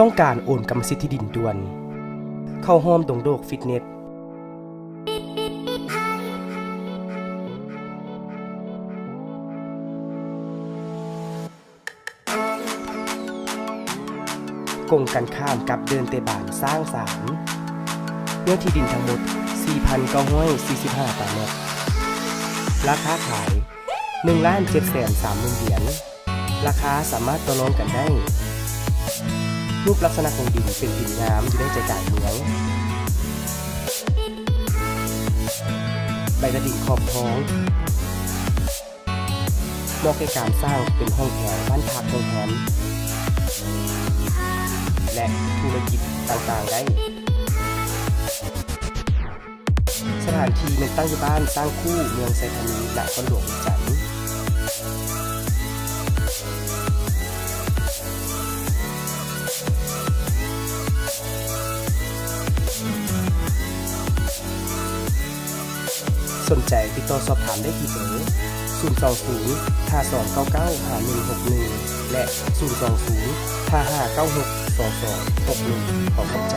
ຕ້ອງການໂອນກຳມະສິດທີ່ດິນດ່ວນ. ເຂົ້າຮ່ວມດົງໂດກຟິດເນັດ. ກົງກັນຂ້າມກັບເດີ່ນເຕະບານຊ້າງສາມ. ເນື້ອທີ່ດິນທັງໝົດ ສີ່ພັນເກົ້າຮ້ອຍສີ່ສິບຫ້າຕາແມັດ. ລາຄາຂາຍ ໜຶ່ງລ້ານເຈັດແສນສາມໝື່ນຫຼຽນ. ລາຄາສາມາດຕໍ່ລອງກັນໄດ້. ຮູບລັກສະນະຂອງດິນເປັນດິນງາມຢູ່ໃນໃຈກາງເມືອງ. ໃບຕາດິນຂອບທອງ. ເໝາະແກ່ການສ້າງເປັນຫ້ອງແຖວ, ບ້ານພັກ, ໂຮງແຮມ ແລະ ທຸລະກິດຕ່າງໆໄດ້. ສະຖານທີ່ແມ່ນຕັ້ງຢູ່ບ້ານຊ້າງຄູ່, ເມືອງໄຊທານີ, ນະຄອນຫຼວງວຽງຈັນ. ສົນໃຈຕິດຕໍ່ສອບຖາມໄດ້ທີ່ເບີ ສູນສອງສູນ ຫ້າສອງເກົ້າເກົ້າ ຫ້າໜຶ່ງຫົກໜຶ່ງ ແລະ ສູນສອງສູນ ຫ້າຫ້າເກົ້າຫົກ ສອງສອງຫົກໜຶ່ງ. ຂໍຂອບໃຈ.